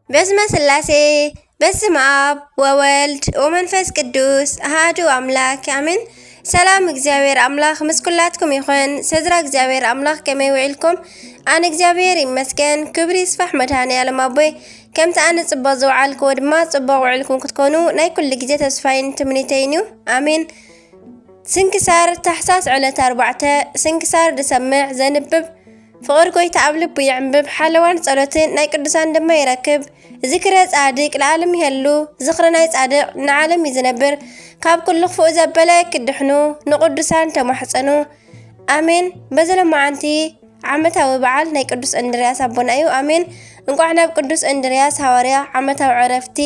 በስመ ስላሴ፣ በስመ ኣብ ወወልድ ወመንፈስ ቅዱስ ኣሃዱ ኣምላክ ኣሜን። ሰላም እግዚኣብሔር ኣምላክ ምስ ኩላትኩም ይኹን። ስድራ እግዚኣብሔር ኣምላክ ከመይ ውዒልኩም? ኣነ እግዚኣብሔር ይመስገን፣ ክብሪ ይስፋሕ መድኃኔ ዓለም ኣቦይ። ከምቲ ኣነ ጽቡቕ ዝውዓልክዎ ድማ ጽቡቕ ውዒልኩም ክትኮኑ ናይ ኩሉ ግዜ ተስፋይን ትምኒተይን እዩ። ኣሜን። ስንክሳር ታሕሳስ ዕለት ኣርባዕተ። ስንክሳር ዝሰምዕ ዘንብብ ፍቕር ጎይታ ኣብ ልቡ ይዕንብብ፣ ሓለዋን ጸሎትን ናይ ቅዱሳን ድማ ይረክብ። ዝክረ ጻድቅ ለዓለም ይሄሉ፣ ዝኽሪ ናይ ጻድቅ ንዓለም እዩ ዝነብር። ካብ ኩሉ ክፉእ ዘበለ ክድሕኑ ንቅዱሳን ተማሕጸኑ። ኣሜን። በዚ ሎማዓንቲ ዓመታዊ በዓል ናይ ቅዱስ እንድርያስ ኣቦና እዩ። ኣሜን። እንቋዕ ናብ ቅዱስ እንድርያስ ሃዋርያ ዓመታዊ ዕረፍቲ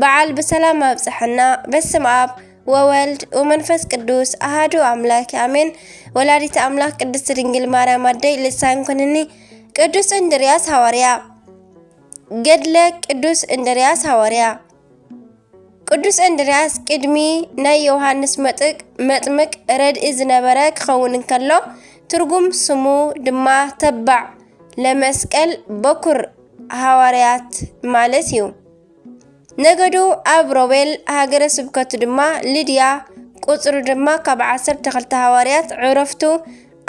በዓል ብሰላም ኣብጽሐና። በስመ ኣብ ወወልድ ወመንፈስ ቅዱስ ኣሃዱ ኣምላክ ኣሜን። ወላዲተ ኣምላክ ቅድስት ድንግል ማርያም ኣደይ ልሳን ኩንኒ። ቅዱስ እንድርያስ ሃዋርያ። ገድለ ቅዱስ እንድርያስ ሃዋርያ። ቅዱስ እንድርያስ ቅድሚ ናይ ዮሃንስ መጥቅ-፣ መጥምቅ ረድኢ ዝነበረ ክኸውን እንከሎ፣ ትርጉም ስሙ ድማ ተባዕ ለመስቀል በኩር ሃዋርያት ማለት እዩ። ነገዱ ኣብ ሮቤል፣ ሃገረ ስብከቱ ድማ ሊድያ፣ ቁጽሩ ድማ ካብ ዓሰርተ ክልተ ሃዋርያት፣ ዕረፍቱ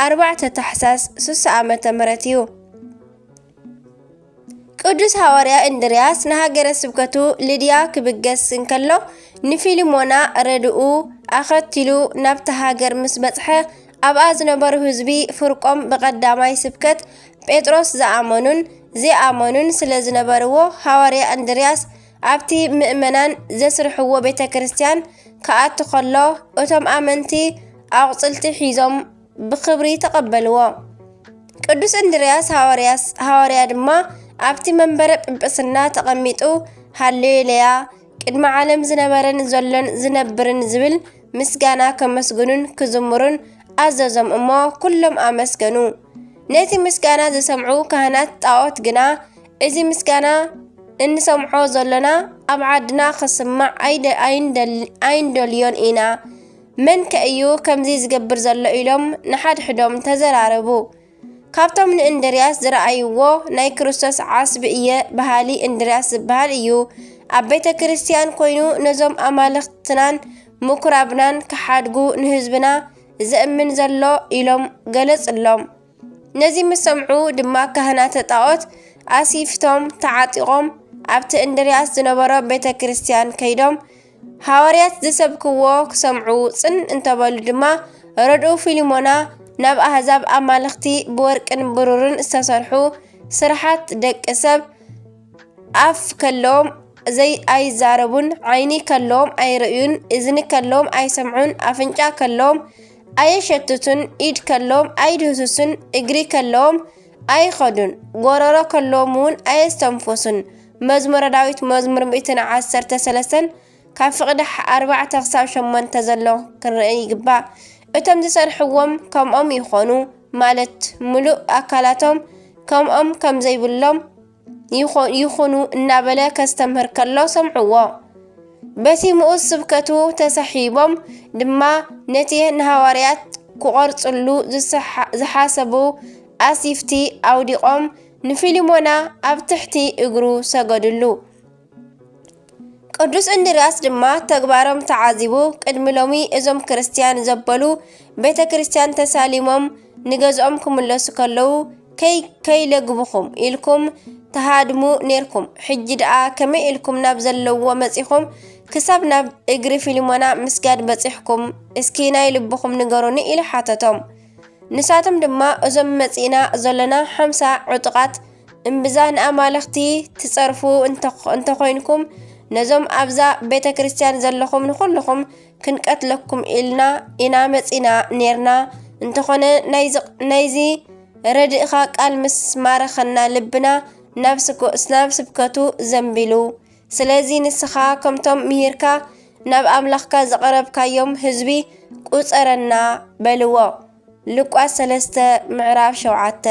ኣርባዕተ ታሕሳስ ስሳ ዓመተ ምህረት እዩ። ቅዱስ ሃዋርያ እንድርያስ ንሃገረ ስብከቱ ሊድያ ክብገስ እንከሎ፣ ንፊልሞና ረድኡ ኣኸቲሉ ናብታ ሃገር ምስ በጽሐ፣ ኣብኣ ዝነበሩ ህዝቢ ፍርቆም ብቐዳማይ ስብከት ጴጥሮስ ዝኣመኑን ዘይኣመኑን ስለ ዝነበርዎ፣ ሃዋርያ እንድርያስ ኣብቲ ምእመናን ዘስርሕዎ ቤተ ክርስቲያን ክኣቱ ከሎ፣ እቶም ኣመንቲ ኣቑጽልቲ ሒዞም ብኽብሪ ተቐበልዎ። ቅዱስ እንድርያስ ሃዋርያስ፣ ሃዋርያ ድማ ኣብቲ መንበረ ጵጵስና ተቐሚጡ፣ ሃሌሉያ፣ ቅድሚ ዓለም ዝነበረን ዘሎን ዝነብርን ዝብል ምስጋና ከመስግኑን ክዝምሩን ኣዘዞም እሞ፣ ኩሎም ኣመስገኑ። ነቲ ምስጋና ዝሰምዑ ካህናት ጣዖት ግና፣ እዚ ምስጋና እንሰምዖ ዘሎና ኣብ ዓድና ክስማዕ ኣይደ-፣ ኣይንደል-፣ ኣይንደልዮን ኢና። መን ከ እዩ ከምዚ ዝገብር ዘሎ? ኢሎም ንሓድሕዶም ተዘራረቡ። ካብቶም ንእንድርያስ ዝረኣይዎ፣ ናይ ክርስቶስ ዓስቢ እየ በሃሊ እንድርያስ ዝበሃል እዩ። ኣብ ቤተ ክርስቲያን ኮይኑ ነዞም ኣማልኽትናን ምኩራብናን ክሓድጉ ንህዝብና ዘእምን ዘሎ ኢሎም ገለጽሎም። ነዚ ምስ ሰምዑ ድማ ካህናተ ጣዖት ኣሲፍቶም ተዓጢቖም ኣብቲ እንድርያስ ዝነበሮ ቤተ ክርስቲያን ከይዶም ሃዋርያት ዝሰብክዎ ክሰምዑ ጽን እንተበሉ ድማ ረድኡ ፊልሞና ናብ ኣህዛብ ኣማልኽቲ ብወርቅን ብሩርን ዝተሰርሑ ስርሓት ደቂ ሰብ ኣፍ ከለዎም ዘይ ኣይዛረቡን፣ ዓይኒ ከለዎም ኣይርእዩን፣ እዝኒ ከለዎም ኣይሰምዑን፣ ኣፍንጫ ከለዎም ኣየሸትቱን፣ ኢድ ከለዎም ኣይድህስሱን፣ እግሪ ከለዎም ኣይኸዱን፣ ጎረሮ ከለዎም እውን ኣየስተንፍሱን። መዝሙረ ዳዊት መዝሙር ሚእትን ዓሰርተ ሰለስተን ካብ ፍቕዲ ኣርባዕተ ክሳብ ሸሞንተ ዘሎ ክንርኢ ይግባእ። እቶም ዝሰርሕዎም ከምኦም ይኾኑ፣ ማለት ምሉእ ኣካላቶም ከምኦም ከም ዘይብሎም ይኾ-፣ ይኹኑ እናበለ ከስተምህር ከሎ ሰምዕዎ። በቲ ምኡዝ ስብከቱ ተሳሒቦም ድማ ነቲ ንሃዋርያት ክቖርጽሉ ዝሰሓ-፣ ዝሓሰቡ ኣሲፍቲ ኣውዲቖም ንፊልሞና ኣብ ትሕቲ እግሩ ሰገዱሉ። ቅዱስ እንድርያስ ድማ ተግባሮም ተዓዚቡ፣ ቅድሚ ሎሚ እዞም ክርስትያን ዘበሉ ቤተ ክርስትያን ተሳሊሞም ንገዝኦም ክምለሱ ከለዉ፣ "ከይ-፣ ከይለግብኹም ኢልኩም ትሃድሙ ኔርኩም፣ ሕጂ ደኣ ከመይ ኢልኩም ናብ ዘለዎ መጺኹም፣ ክሳብ ናብ እግሪ ፊልሞና ምስጋድ በጺሕኩም? እስኪ ናይ ልብኹም ንገሩኒ" ኢሉ ሓተቶም። ንሳቶም ድማ፣ "እዞም መጺእና ዘሎና ሓምሳ ዕጡቓት እምብዛ ንኣማልኽቲ ትጸርፉ እንተ-፣ እንተኾይንኩም፣ ነዞም ኣብዛ ቤተ ክርስቲያን ዘለኹም ንኹልኹም ክንቀትለኩም ኢልና ኢና መጺእና ኔርና። እንተኾነ ናይዚ፣ ናይዚ ረድእኻ ቃል ምስ ማረኸና፣ ልብና ናብ ስኮ-፣ ናብ ስብከቱ ዘንቢሉ። ስለዚ ንስኻ ከምቶም ምሂርካ ናብ ኣምላኽካ ዘቐረብካዮም ህዝቢ ቁጸረና" በልዎ። ሉቃስ ሰለስተ ምዕራፍ ሸውዓተ።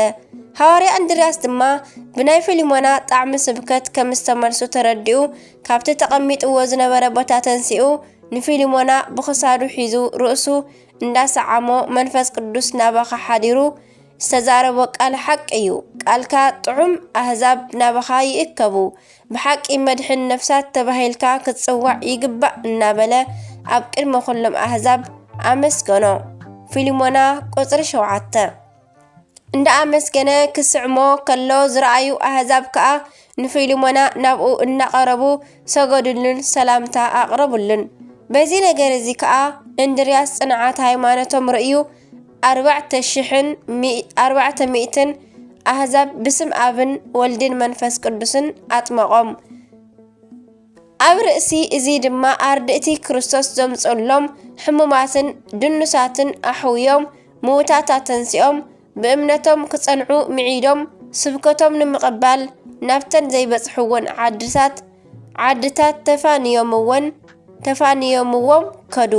ሃዋርያ እንድርያስ ድማ ብናይ ፊልሞና ጣዕሚ ስብከት ከም ዝተመልሱ ተረዲኡ፣ ካብቲ ተቐሚጥዎ ዝነበረ ቦታ ተንሲኡ፣ ንፊልሞና ብኽሳዱ ሒዙ ርእሱ እንዳሰዓሞ፣ "መንፈስ ቅዱስ ናባኻ ሓዲሩ ዝተዛረቦ ቃል ሓቂ እዩ። ቃልካ ጥዑም፣ ኣህዛብ ናባኻ ይእከቡ፣ ብሓቂ መድሕን ነፍሳት ተባሂልካ ክትጽዋዕ ይግባእ እናበለ ኣብ ቅድሚ ኩሎም ኣህዛብ ኣመስገኖ። ፊልሞና ቁጽሪ ሸውዓተ። እንዳ ኣመስገነ ክስዕሞ ከሎ ዝረኣዩ ኣህዛብ ከኣ ንፊልሞና ናብኡ እናቐረቡ ሰገዱሉን ሰላምታ ኣቕረቡሉን። በዚ ነገር እዚ ከኣ እንድርያስ ጽንዓት ሃይማኖቶም ርእዩ ኣርባዕተ ሽሕን ሚእ-፣ ኣርባዕተ ሚእትን ኣህዛብ ብስም ኣብን ወልድን መንፈስ ቅዱስን ኣጥመቖም። ኣብ ርእሲ እዚ ድማ ኣርድእቲ ክርስቶስ ዘምጽኡሎም ሕሙማትን ድኑሳትን ኣሕውዮም፣ ምዉታት ኣተንሲኦም፣ ብእምነቶም ክጸንዑ ምዒዶም፣ ስብከቶም ንምቕባል ናብተን ዘይበጽሕወን ዓድታት፣ ዓድታት ተፋንዮምወን፣ ተፋንዮምዎም ከዱ።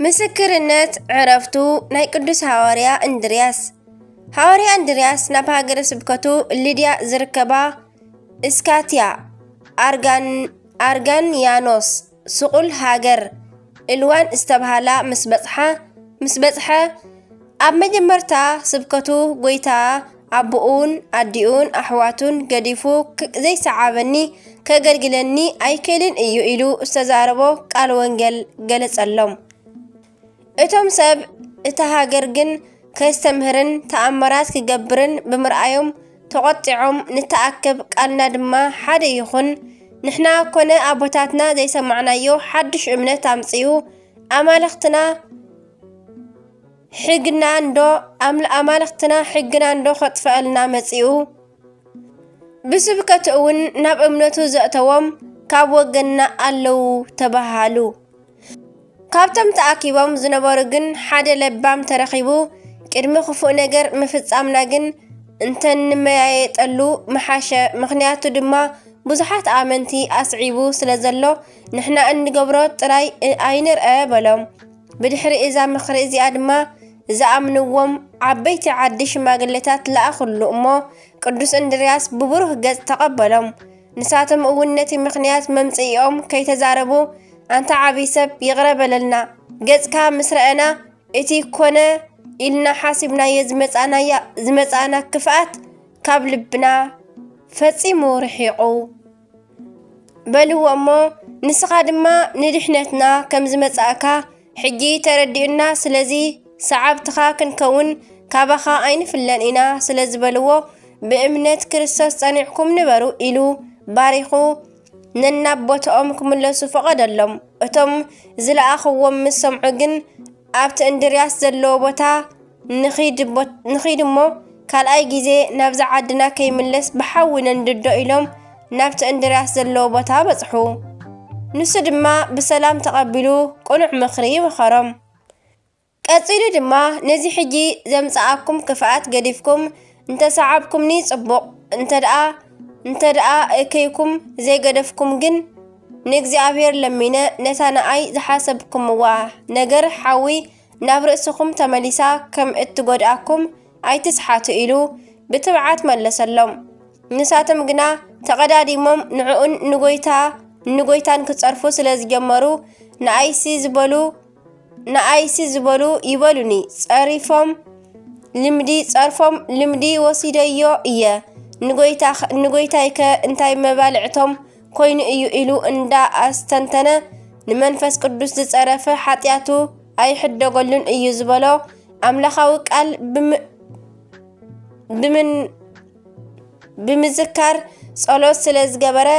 ምስክርነት ዕረፍቱ ናይ ቅዱስ ሃዋርያ እንድርያስ። ሃዋርያ እንድርያስ ናብ ሃገረ ስብከቱ ሊድያ ዝርከባ እስካትያ፣ ኣርጋን-፣ ኣርጋንያኖስ፣ ስቑል ሃገር፣ እልዋን ዝተብሃላ ምስ በጽሓ፣ ምስ በጽሐ፣ ኣብ መጀመርታ ስብከቱ ጐይታ ኣቦኡን ኣዲኡን ኣሕዋቱን ገዲፉ ክ-፣ ዘይሰዓበኒ ከገልግለኒ ኣይክእልን እዩ ኢሉ ዝተዛረቦ ቃል ወንጌል ገለጸሎም። እቶም ሰብ እታ ሃገር ግን ከስተምህርን ተኣምራት ክገብርን ብምርኣዮም ተቖጢዖም፣ "ንተኣከብ፣ ቃልና ድማ ሓደ ይኹን። ንሕና ኮነ ኣቦታትና ዘይሰማዕናዮ ሓድሽ እምነት ኣምጺኡ፣ ኣማልኽትና ሕግና እንዶ፣ ኣምል-፣ ኣማልኽትና ሕግና እንዶ ከጥፍኣልና መጺኡ?" ብስብከቱ እውን ናብ እምነቱ ዘእተዎም ካብ ወገንና ኣለዉ ተባሃሉ። ካብቶም ተኣኪቦም ዝነበሩ ግን ሓደ ለባም ተረኺቡ፣ "ቅድሚ ክፉእ ነገር ምፍጻምና ግን እንተንመያየጠሉ ምሓሸ፣ ምኽንያቱ ድማ ብዙሓት ኣመንቲ ኣስዒቡ ስለ ዘሎ፣ ንሕና እንገብሮ ጥራይ ኣይንርአ" በሎም። ብድሕሪ እዛ ምኽሪ እዚኣ ድማ ዝኣምንዎም ዓበይቲ ዓዲ ሽማግሌታት ለኣኹሉ እሞ፣ ቅዱስ እንድርያስ ብብሩህ ገጽ ተቐበሎም። ንሳቶም እውን ነቲ ምኽንያት መምጽኢኦም ከይተዛረቡ፣ "ኣንታ ዓቢ ሰብ፣ ይቕረ በለልና። ገጽካ ምስ ረኣና፣ እቲ ኮነ ኢልና ሓሲብናዮ ዝመጻናያ-፣ ዝመጻና ክፍኣት ካብ ልብና ፈጺሙ ርሒቑ" በልዎ እሞ፣ "ንስኻ ድማ ንድሕነትና ከም ዝመጻእካ ሕጂ ተረዲኡና፣ ስለዚ ሰዓብትኻ ክንከውን ካባኻ ኣይንፍለን ኢና" ስለ ዝበልዎ፣ "ብእምነት ክርስቶስ ጸኒዕኩም ንበሩ" ኢሉ ባሪኹ ነናብ ቦታኦም ክምለሱ ፈቐደሎም። እቶም ዝለኣኽዎም ምስ ሰምዑ ግን፣ ኣብቲ እንድርያስ ዘለዎ ቦታ ንኺድ ቦ-፣ ንኺድ እሞ ካልኣይ ግዜ ናብዛ ዓድና ከይምለስ ብሓዊ ነንድዶ ኢሎም ናብቲ እንድርያስ ዘለዎ ቦታ በጽሑ። ንሱ ድማ ብሰላም ተቐቢሉ ቅኑዕ ምኽሪ መኸሮም። ቀጺሉ ድማ፣ "ነዚ ሕጂ ዘምጽኣኩም ክፍኣት ገዲፍኩም እንተሰዓብኩምኒ ጽቡቕ፣ እንተ ደኣ፣ እንተ ደኣ እከይኩም ዘይገደፍኩም ግን፣ ንእግዚኣብሔር ለሚነ ነታ ንኣይ ዝሓሰብኩምዋ ነገር ሓዊ ናብ ርእስኹም ተመሊሳ ከም እትጎድኣኩም ኣይትስሓቱ" ኢሉ ብትብዓት መለሰሎም። ንሳቶም ግና ተቐዳዲሞም ንዕኡን ንጎይታ፣ ንጎይታን ክጸርፉ ስለ ዝጀመሩ፣ "ንኣይሲ ዝበሉ፣ ንኣይሲ ዝበሉ ይበሉኒ፣ ጸሪፎም ልምዲ፣ ጸርፎም ልምዲ ወሲደዮ እየ፣ ንጎይታ-፣ ንጎይታይከ እንታይ መባልዕቶም ኮይኑ እዩ?" ኢሉ እንዳ ኣስተንተነ፣ ንመንፈስ ቅዱስ ዝጸረፈ ሓጢኣቱ ኣይሕደገሉን እዩ ዝበሎ ኣምላኻዊ ቃል ብም-፣ ብምን-፣ ብምዝካር ጸሎት ስለ ዝገበረ፣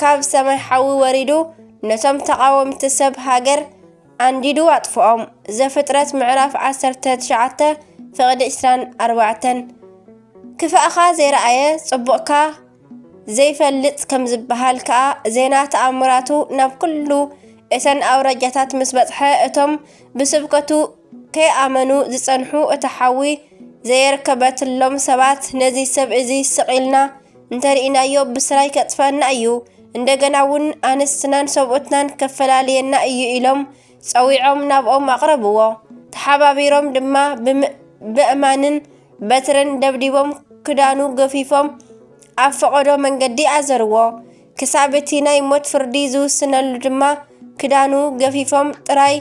ካብ ሰማይ ሓዊ ወሪዱ ነቶም ተቓወምቲ ሰብ ሃገር ኣንዲዱ ኣጥፍኦም። ዘፍጥረት ምዕራፍ ዓሰርተ ትሽዓተ ፍቕዲ ዕስራን ኣርባዕተን። ክፋእኻ ዘይረኣየ ጽቡቕካ ዘይፈልጥ ከም ዝበሃል ከኣ፣ ዜና ተኣምራቱ ናብ ኩሉ እተን ኣውራጃታት ምስ በጽሐ፣ እቶም ብስብከቱ ከይኣመኑ ዝጸንሑ፣ እቲ ሓዊ ዘየርከበትሎም ሰባት፣ "ነዚ ሰብ እዚ ስቕ ኢልና እንተርኢናዮ፣ ብስራይ ከጥፍኣና እዩ፣ እንደገና እውን ኣንስትናን ሰብኡትናን ከፈላልየና እዩ" ኢሎም ጸዊዖም ናብኦም ኣቕረብዎ። ተሓባቢሮም ድማ ብም-፣ ብእማንን በትርን ደብዲቦም፣ ክዳኑ ገፊፎም፣ ኣብ ፈቐዶ መንገዲ ኣዘርዎ። ክሳብ እቲ ናይ ሞት ፍርዲ ዝውስነሉ ድማ፣ ክዳኑ ገፊፎም ጥራይ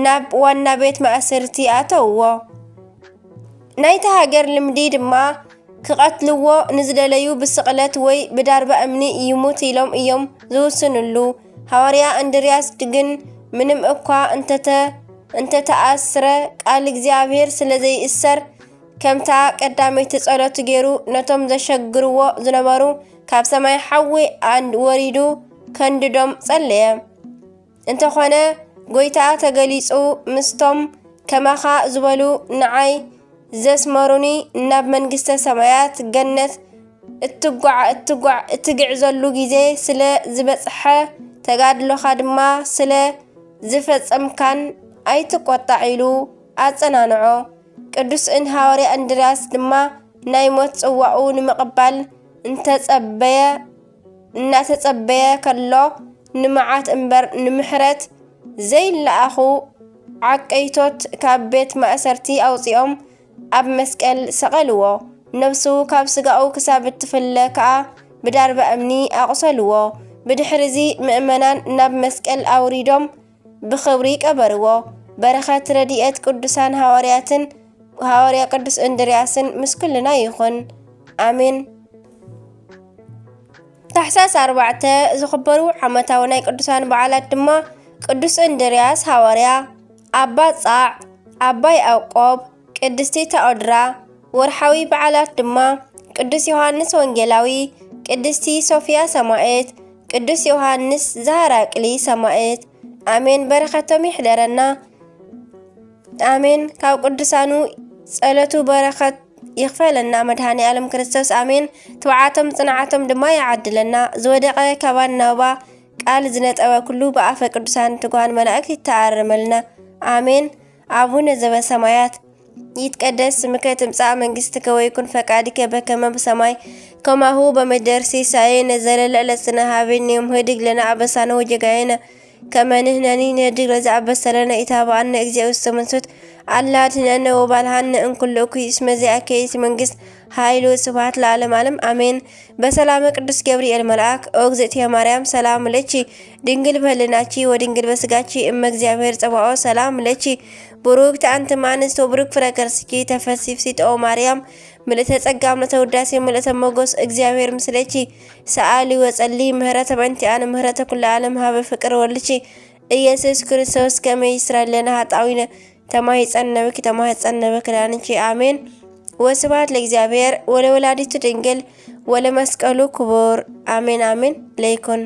ናብ ዋና ቤት ማእሰርቲ ኣተውዎ። ናይቲ ሃገር ልምዲ ድማ ክቐትልዎ ንዝደለዩ ብስቕለት ወይ ብዳርባ እምኒ ይሙት ኢሎም እዮም ዝውስንሉ። ሃዋርያ እንድርያስ ግን ምንም እኳ እንተተ እንተተኣስረ ቃል እግዚኣብሔር ስለ ዘይእሰር፣ ከምታ ቀዳመይቲ ጸሎቱ ገይሩ ነቶም ዘሸግርዎ ዝነበሩ ካብ ሰማይ ሓዊ ኣን ወሪዱ ከንድዶም ጸለየ። እንተኾነ ጎይታ ተገሊጹ ምስቶም ከማኻ ዝበሉ ንዓይ ዘስመሩኒ ናብ መንግስተ ሰማያት ገነት እትጓዕ እትጓዕ እትግዕዘሉ ግዜ ስለ ዝበጽሐ ተጋድሎኻ ድማ ስለ ዝፈጸምካን ኣይትቆጣዕ ኢሉ ኣጸናንዖ። ቅዱስ እን ሃዋርያ እንድርያስ ድማ ናይ ሞት ጽዋኡ ንምቕባል እንተጸበየ እናተጸበየ ከሎ ንመዓት እምበር ንምሕረት ዘይለኣኹ ዓቀይቶት ካብ ቤት ማእሰርቲ ኣውጺኦም ኣብ መስቀል ሰቐልዎ። ነፍሱ ካብ ስጋኡ ክሳብ እትፍለ ከኣ ብዳርባ እምኒ ኣቑሰልዎ። ብድሕርዚ ምእመናን ናብ መስቀል ኣውሪዶም ብኽብሪ ቀበርዎ። በረኸት ረድኤት ቅዱሳን ሃዋርያትን ሃዋርያ ቅዱስ እንድርያስን ምስ ኩልና ይኹን። ኣሜን። ታሕሳስ ኣርባዕተ ዝኽበሩ ዓመታዊ ናይ ቅዱሳን በዓላት ድማ ቅዱስ እንድርያስ ሃዋርያ፣ ኣባ ጻዕ፣ ኣባ ያዕቆብ፣ ቅድስቲ ታኦድራ። ወርሓዊ በዓላት ድማ ቅዱስ ዮሃንስ ወንጌላዊ፣ ቅድስቲ ሶፊያ ሰማዕት፣ ቅዱስ ዮሃንስ ዘሃራቅሊ ሰማዕት። ኣሜን። በረኸቶም ይሕደረና። ኣሜን። ካብ ቅዱሳኑ ጸሎቱ በረኸት ይኽፈለና መድኃኔ ዓለም ክርስቶስ። ኣሜን። ትብዓቶም ጽንዓቶም ድማ ይዓድለና። ዝወደቐ ካባን ናባ ቃል ዝነጠበ ኩሉ ብኣፈ ቅዱሳን ትጉሃን መላእክት ይተኣረመልና። ኣሜን። ኣቡነ ዘበሰማያት ይትቀደስ ስምከ ትምጻእ መንግስትከ ወይኩን ፈቃድከ በከመ በሰማይ ከማሁ በምድር። ሲሳየነ ዘለለ ዕለትነ ሀበነ ዮም ህድግ ለነ አበሳነ ወጌጋየነ ከመ ንሕነኒ ንህድግ ለዘአበሰ ለነ። ኢታብአነ እግዚኦ ውስተ መንሱት አላ አድህነነ ወባልሃነ እምኩሉ እኩይ እስመ ዚአከ ይእቲ መንግስት ኃይል ወስብሐት ለዓለመ ዓለም አሜን። በሰላመ ቅዱስ ገብርኤል መልአክ ኦ እግዝእትየ ማርያም ሰላም ለኪ ድንግል በህልናኪ ወድንግል በስጋኪ እመ እግዚአብሔር ጸባኦት ሰላም ለኪ ብሩክት አንቲ እም አንስት ወብሩክ ፍሬ ከርስኪ ተፈሲ ፍሲጥ ኦ ማርያም ምልእተ ጸጋ ምልእተ ውዳሴ ምልእተ ሞገስ እግዚአብሔር ምስለኪ ሰአሊ ወጸሊ ምህረተ በእንቲአነ ምህረተ ኩለ ዓለም ሀበ ፍቅር ወልኪ ኢየሱስ ክርስቶስ ከመ ይስራይ ለነ ኃጣዊነ ተማሂጸነብኪ ተማሂጸነብኪ ዳንኪ አሜን። ወስብሐት ለእግዚአብሔር ወለወላዲቱ ድንግል ወለመስቀሉ ክቡር አሜን አሜን ለይኩን።